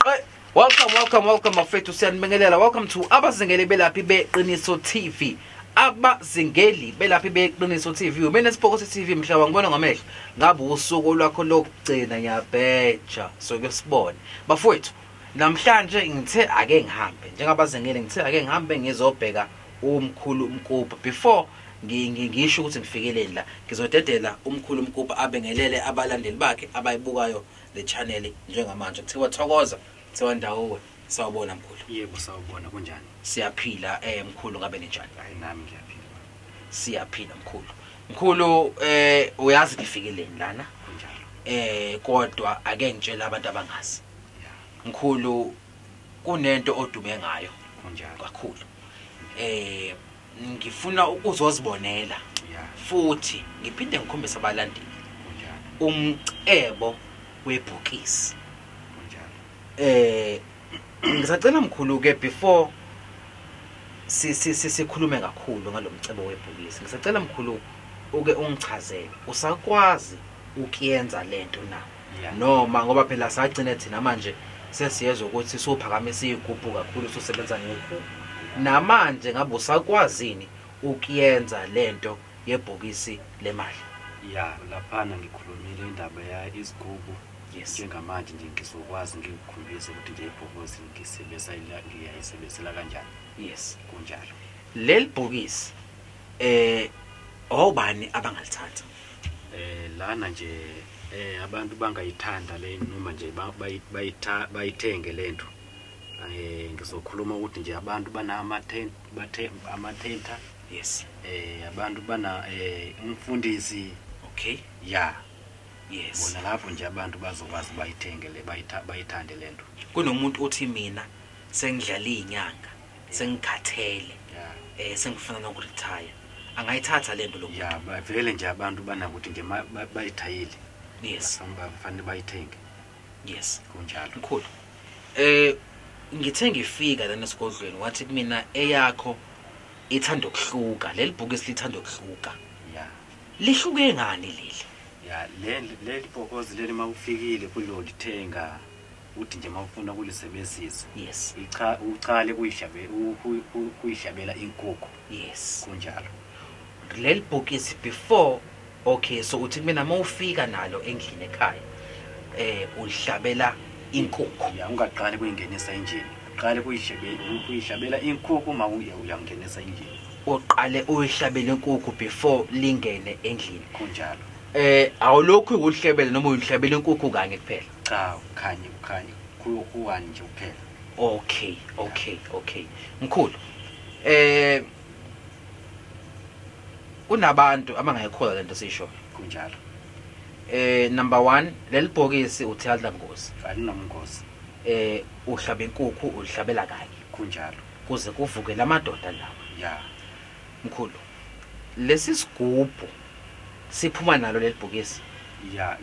Welcome, welcome, welcome bafethu, siyanibingelela. Welcome to Abazingeli Belaphi Beqiniso TV. Abazingeli Belaphi Beqiniso TV. Umene Sipoko TV mhlaba ngibona ngamehlo. Ngabe usuku lwakho lokugcina ngiyabheja. So ke sibone. Bafowethu, namhlanje ngithe ake ngihambe. Njengabazingeli ngithe ake ngihambe ngizobheka umkhulu Mkubha. Before ngisho ukuthi ngifikeleni la, ngizodedela umkhulu Mkubha abengelele abalandeli bakhe abayibukayo le channel njengamanje. Kuthiwa thokoza, kuthiwa ndawuwe. Sawubona mkhulu. Yebo, sawubona, kunjani? Siyaphila mkhulu, ngabe ninjani? Hayi, nami ngiyaphila. Siyaphila mkhulu. Mkhulu, uyazi ngifikeleni lana? Kunjalo. Kodwa ake ngitshele abantu abangazi. Mkhulu, kunento odume ngayo. Kunjalo. Kakhulu. Ngifuna ukuzozibonela. Futhi ngiphinde ngikhombise abalandeli. Kunjalo. Umcebo webhokisi. Kunjalo. Ngisacela mkhulu ke before sikhulume kakhulu ngalomcebo webhokisi. Ngisacela mkhulu uke ungichazele, usakwazi ukuyenza lento na? Noma ngoba phela sagcine thina manje sesiyezwa ukuthi sophakamisa igubhu kakhulu, sosebenza ngegubhu. Namanje ngabe usakwazini ukuyenza lento yebhokisi lemali? Ya, laphana ngikhulumile indaba ya izigubhu. Yes. Njengamanje nje ngizokwazi ngikukhombise ukuthi nje ibhokisi ngiyayisebenzisela kanjani. Yes. Kunjalo. Leli bhokisi obani abangalithatha? Lana nje abantu bangayithanda le noma nje bayithenge lento. Ngizokhuluma ukuthi nje abantu bana ama-tenter. Yes. Abantu bana umfundisi. Okay. Ya. Yes. Bona lapho nje abantu bazokwazi bayithenge le, bayithande lento. Kunomuntu othi mina sengidlala inyanga, sengikhathele. Sengifuna nokuretire. Angayithatha lento lo muntu. Ya, vele nje abantu banakuthi nje bayithayile. Yes. Bafanele bayithenge. Yes. Kunjalo. Mkhulu. Ngithe ngifika lana esigodlweni wathi kumina eyakho ithanda ukuhluka, leli bhokisi lithanda ukuhluka. Ya. Lihluke ngani leli? Ya, leli bhokisi leli mawufikile kulolithenga uthi nje mawufuna ukulisebenzisa. Yes. Uqale kuyihlabela inkukhu. Yes. Kunjalo. Leli bhokisi before, okay, so uthi kumina mawufika nalo endlini ekhaya, ulihlabela inkukhu. Ya, ungaqali kuyingenisa endlini. Uqale kuyihlabela inkukhu uma uyangenisa endlini. Uqale uyihlabele inkukhu before lingene endlini. Kunjalo. Awulokhu ulihlebele noma uyihlabela inkukhu kanye kuphela? Cha, khanye, khanye, kuwani nje kuphela. Okay, okay, okay. Mkhulu, kunabantu abangayikholwa lento esiyishoyo. Kunjalo. Number 1, leli bhokisi uthi alinangozi. Alinamngozi. Uhlaba inkukhu ulihlabela kanye. Kunjalo. Kuze kuvuke lamadoda lawa. Ya. Mkhulu, lesi sigubhu siphuma nalo leli bhokisi? Ya,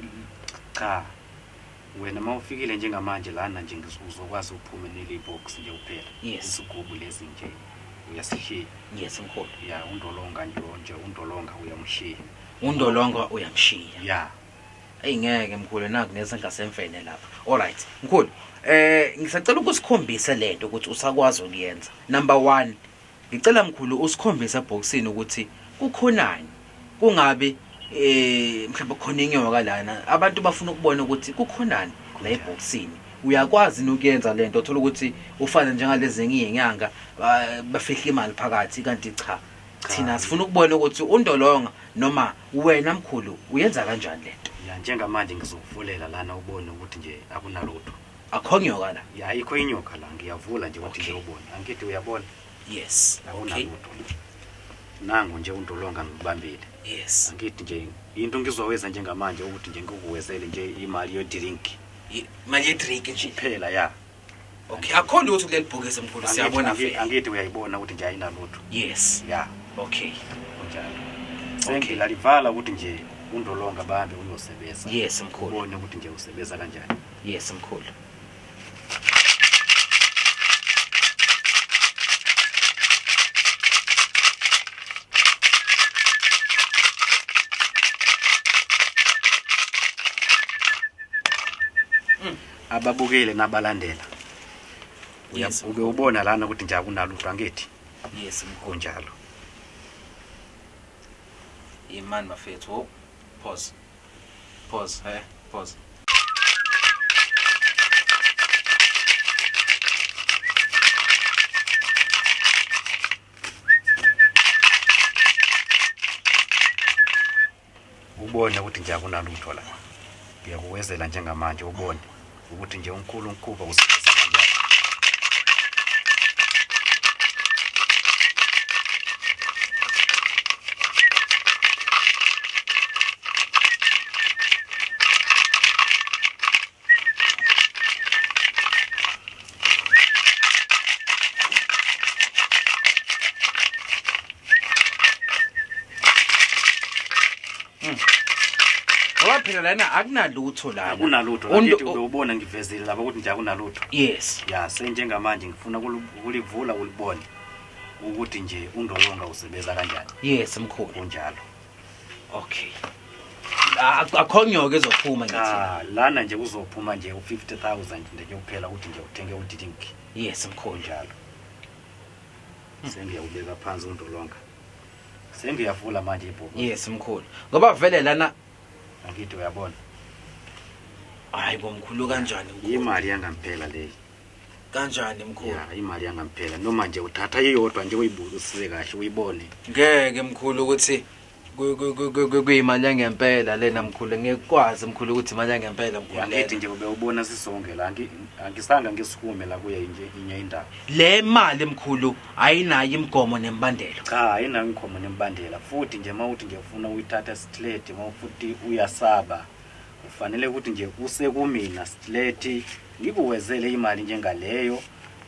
cha. Wena mawufikile njengamanje lana nje uzokwazi uphume neli box nje kuphela. Yes. Isigubhu lesi nje uyasishiya. Yes, mkhulu. Ya, undolonga nje, nje undolonga uyamshiya. Undolonga uyamshiya. Ya. Ey, ngeke mkhulu, naku nesandla semfene lapha. All right, mkhulu. Ngisacela ukusikhombisa lento ukuthi usakwazi ukuyenza. Number 1, ngicela mkhulu usikhombise eboxini ukuthi kukhonani. Kungabe mhlawumbe khona inyoka lana. Abantu bafuna ukubona ukuthi kukhonani la eboxini. Uyakwazi ukuyenza lento, uthola ukuthi ufana njengalezi izinyanga, bafihla imali phakathi, kanti cha. Cha. Thina sifuna ukubona ukuthi undolonga noma wena mkhulu uyenza kanjani lento. Ya, njengamanje ngizokuvulela lana ubone ukuthi nje akunalutho. Akho nyoka la? Ya, ayikho inyoka la, ngiyavula nje ukuthi Okay. nje ubone. Angithi uyabona? Yes. Akunalutho. Okay. Nangu nje undolonga ngikubambile. Yes. Angithi nje into ngizoweza njengamanje ukuthi nje ngikuwezele nje imali yo drink. Imali ye drink nje kuphela, ya. Okay, akho lutho kuleli bhokisi mkhulu, siyabona vele. Angithi uyayibona ukuthi nje ayinalutho. Yes. Ya. Okay. Kunjalo. Okay. Sengilalivala ukuthi nje undolonga bambe uyosebenza. Yes, mkhulu. Ubone ukuthi nje usebenza kanjani. Yes, mkhulu. Ababukele nabalandela. Yes. Ube ubona lana ukuthi nje akunalutho angithi? Yes mkhulu. Kunjalo. Imani bafethu. Oh, pause. Pause, eh, pause. Ubone ukuthi nje akunalutho la. Ngiyakuwezela njengamanje ubone ukuthi nje umkhulu umkhuba usebenza kanjani. Ngoba phela lana akunalutho lana. Akunalutho. Angithi ube ubona ngivezile lapha ukuthi nje akunalutho. Yes. Ya, senjengamanje ngifuna ukulivula ulibone ukuthi nje undolonga usebenza kanjani. Yes mkhulu. Kunjalo. Okay. Akhonyoke ezophuma ngithi. Cha, lana nje kuzophuma nje u50000 nje kuphela ukuthi nje uthenge udidinki. Yes mkhulu. Kunjalo. Sengiyawubeka phansi undolonga. Sengiyavula manje ibhokisi. Yes mkhulu. Ngoba vele lana Angithi uyabona. Hayi bo mkhulu, kanjani mkhulu? Imali yangampela leyi. Kanjani mkhulu? Ya, imali yangampela. Noma nje uthatha iyodwa nje uyibukisise kahle uyibone. Ngeke mkhulu ukuthi kuyimali yangempela lena mkhulu, ngekwazi mkhulu ukuthi imali yangempela mkhulu. Angithi nje ube ubona sisonke la, angisanga ngisukume la kuye nje inye indawo. Le mali mkhulu ayinayo imigomo nemibandela. Cha, ayinayo imigomo nemibandela. Futhi nje mawuthi nje ufuna uyithatha straight, mawufuthi uyasaba, ufanele ukuthi nje usekumina straight ngikuwezele imali njengaleyo.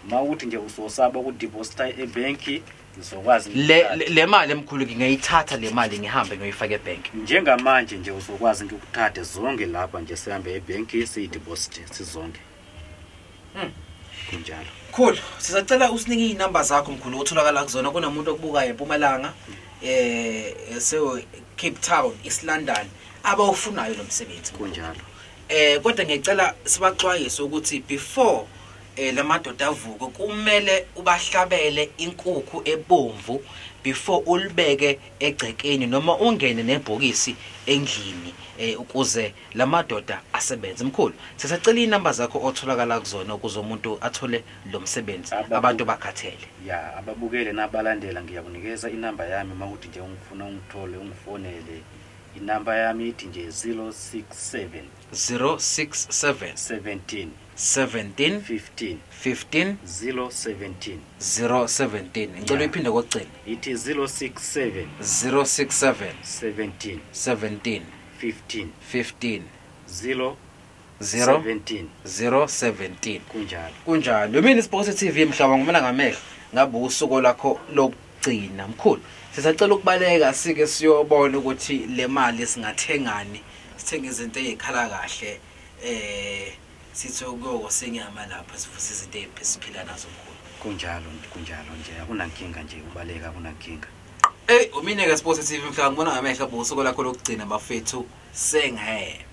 Mawuthi nje usosaba ukudeposita ebenki, ngizokwazi Le le mali emkhulu ngingayithatha le mali ngihambe ngiyoyifaka ebank. Njengamanje nje uzokwazi ngikuthathe zonke lapha nje sihambe ebenki siyideposit sizonke. Kunjalo. Mkhulu, sisacela usinike izinamba zakho mkhulu otholakala kuzona. Kunomuntu okubukayo eMpumalanga, so Cape Town, East London, abawufunayo lo msebenzi. Kunjalo. Kodwa ngiyacela sibaxwayise ukuthi before lamadoda avuke kumele ubahlabele inkukhu ebomvu before ulibeke egcekeni noma ungene nebhokisi endlini, ukuze lamadoda asebenze. Mkhulu, sisacela inamba zakho otholakala kuzona ukuze umuntu athole lo msebenzi, abantu bakhathele. Ya, ababukele nabalandela, ngiyakunikeza inamba yami mawuthi nje ungifuna ungithole ungifonele. Inamba yami ithi nje 067 067 17 17 15 15 017 017. Ngicela uyiphinde kokugcina. Ithi 067 067 17 17 15 15 0 0 17 017. Kunjalo. Kunjalo. Mina Isibhokosi TV mhlaba ngibona ngamehlo ngabe usuku lakho lokugcina mkhulu. Sisacela ukubaleka sike siyobona ukuthi le mali singathengani, sithenge izinto ezikhala kahle, sithi ukuyokosenyama lapha sivuse izinto esiphila nazo mkhulu. Kunjalo, kunjalo nje, akunankinga nje, ubaleka akunankinga. Ey, umine ke Isibhokosi TV mhlaba ngibona ngamehlo usuku lakho lokugcina bafethu, sengihembe.